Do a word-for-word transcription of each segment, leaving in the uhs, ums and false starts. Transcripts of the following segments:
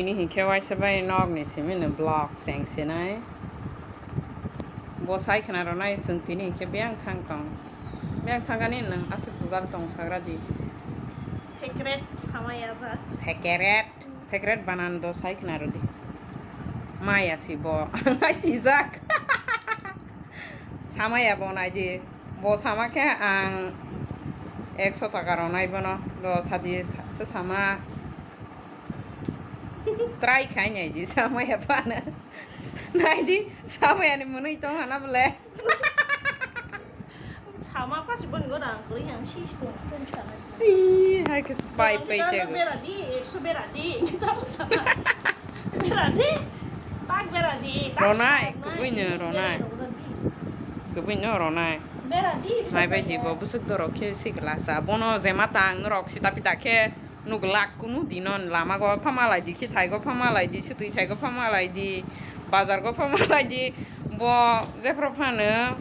Tini hinkhe waisa bai nokni simi no vlog cheng sinai. Bo sai khna rwnai chwng tini hinkhe biyang thang tong. Biyang thang ani nwng aswk jugar tong sagra di. Secret sama ya ba. Secret. Secret banan do sai khna rwdi. Maya si bo. Ang sijak. Samaya bo nai di. Bo sama khe ang ekso taka rwnai bono. Do sadi sa-, se sama. Try khai nai di samaya bana. Nai di samaya ni mwnwi tong hana bole. Sama pasi boni go rang kori yang si si tong tong sana. Si, hai ke pai pai te go. Bera di, ekso bera di, kita pun sama. Bera di, tak bera di, tak ronai, sana, kubui no ronai. Bera di. Kubui no ronai. Bera di, bisa. Nai bai di bo busuk dorok khe si gelasa. Bono jema tang norok sita pita khe. Nuk lak kunu dino lama go phamalai di, sithai go phamalai di, swtwi thai go phamalai di, bazar go phamalai di, bo jephru phano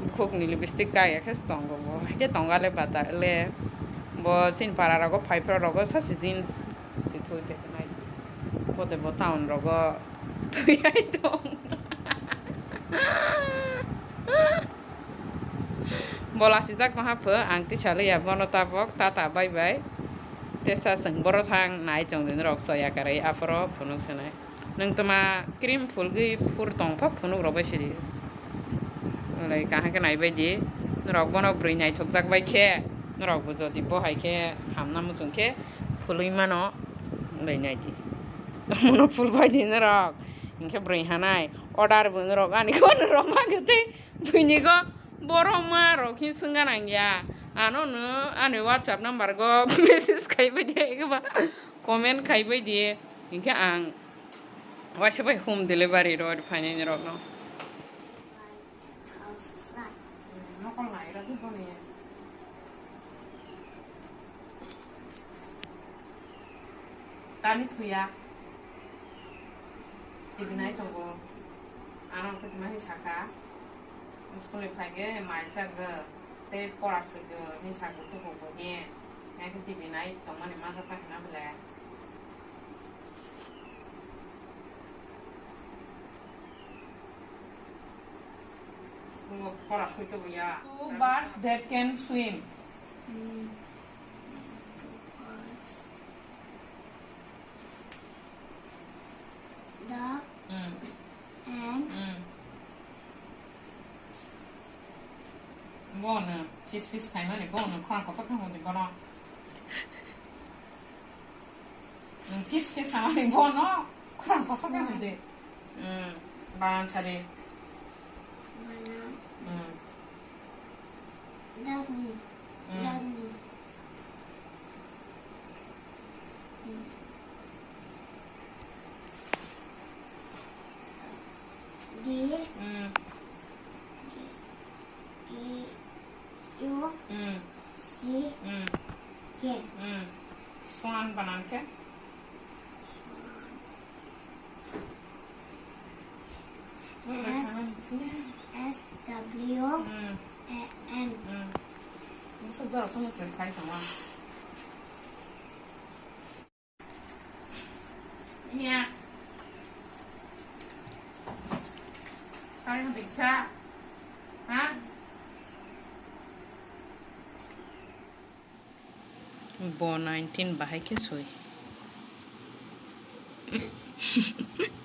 bukhuk ni lipstick kaiya khe tongo bo, hai khe tongo le bata le bo chini para rogo phai phra rogo sasi jeans si thwi khe nai di, bo de bo town rogo thwi hai tong. Bola sijak maha pho ang tisa liya bono tabok tata bye bye. Tesa chwng boro thang nai tong din rok soya karwi aphoro phunuk sanai. Nwng toma cream phulgwi phur tong pha phunuk rok bai sidi. Lai kaham khe nai bai di. Norok bono bwrwi naithok jak bai khe norok bo jodi bo hai khe hamna muchung khe phulwi mano lai nai di. Mono phul bai di norok. Hinkhe bwrwi hanai order bo norok ani ko norok ma gete. Buini go borok ma rok hin swnga nang ya. Ano no ani WhatsApp number go message khai bai di, eba comment khai bai di. Hinkhe ang waisa bai home delivery rw phainai rok no. Nokol nai rw di boni. Tani thuya. Tibinai tongo. Ano khe tuma hi saka. School ni phaikhe mai chakgo. Tei pora suigo. Ni sago tubugo hi. Nai khe tibinai tongmani masa ta hina bele. School o pora sui tubuya. Two birds that can swim. Hmm. Two birds. Duck. Hmm. And. Hmm. Bono, chis pis khaimani, bono, khorang kotor khaimani, bono. Hmm, chis pis khaimani, bono, khorang kotor khaimani. Hmm, banan sari. Banan. Hmm. Dagni. Hmm. Dagni. Hmm. D. Hmm. D. E. U. Hmm. C. Hmm. K. Hmm. Swan banan khe? Swan. S, S W A N. Hmm. Masa dora kono kiri khai tongma. Iya. Sari hati kisa. Ha? Bo nineteen bahai khe soi.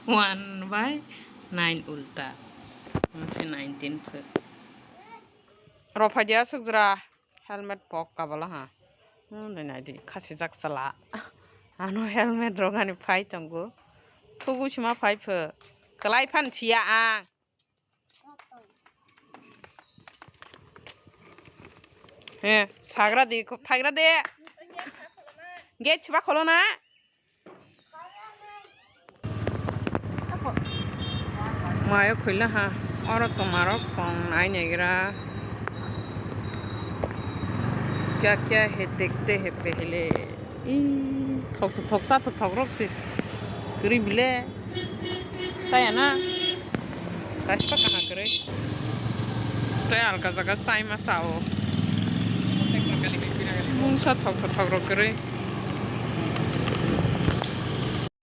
One by nine ulta. Mungsi nineteen pho. Rw phai di aswk jora helmet pok kabala ha. Hmm, nai nai di khasijak sala. Ano helmet rok ani phai tongo. Thugu sima phai pho. Kwlai phan siya ang. He, sagra di, phaigra de. Gate siba kholo na. Mayo khuila ha, oro tongmarok tong nai naigra. Kya kya hai dekhte hai pehle. Ih, thok, thoksa thothok rok se kwrwi bile. Chaya na? Kaisa kaham kwrwi. Tei alka jaga chai ma sao. Mungsa thok thothok rok kwrwi.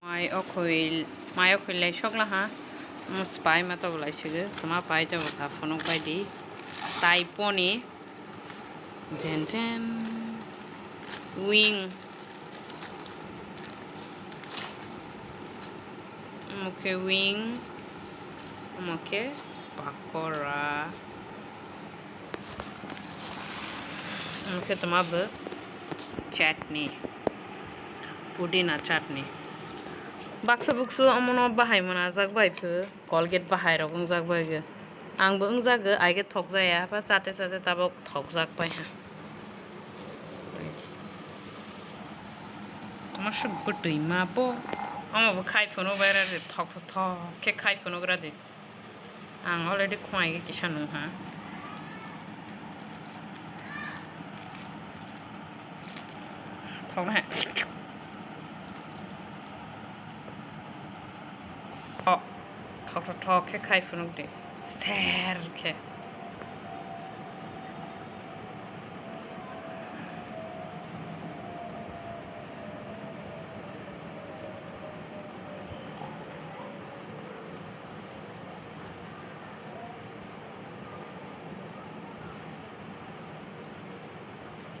Mai Okhoi, mai okhoi lai sokla ha. Omo spai ma tobo lai sigi. Toma pai tobo kha phunuk bai di. Tai poni. Jen jen. Wing. Omo khe wing. Omo khe pakora. Omo khe toma bo chutney, pudina chutney. Baksa buksu omono bahai mwnajak bai pho, Colgate bahai rok wngjak bai ge. Ang bo wngjago, aige thokjaya, ba chate chate tabok thokjak bai ha. Omo se bwtwi ma bo, omo bo khai phunuk bai ra de, thok thok thok khe khai phunuk ra de. Ang already khwai kisa nung ha. Thok hai. Oh, thok thok thok khe khai phunuk di. Ser khe.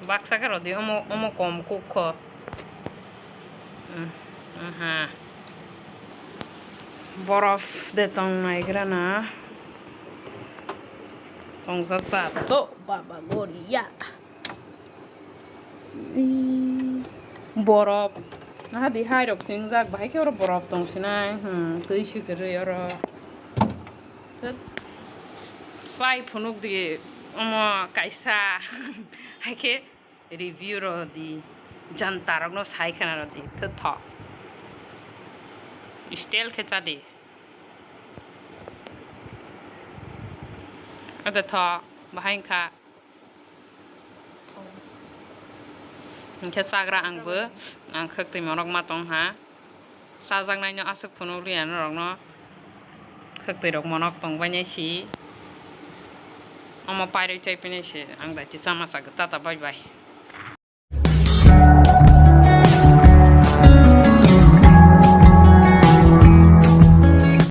Baksa khe rw di, omo, omo kom kuk kho. Mm, aha. Borof de tong naigra na. Tongsa sa to baba goria. Borof. Aha di hai rok singjak, bahai khe oro borof tong sinai. Hmm, twi si kwrwi oro. Chai phunuk di omo kaisa. Hai khe review rw di, janta rokno sai khna rw di, thwk thok. Style khe cha di. Ade thok, bahai wngkha. Hinkhe chagra ang bo, ang khwktwi monok ma tong ha. Chajaknaino aswk phunuk liya norokno. Khwktwi rok monok tong bainai si. Omo pairwi chai pinai si. Ang dai chama sa tata bye bye.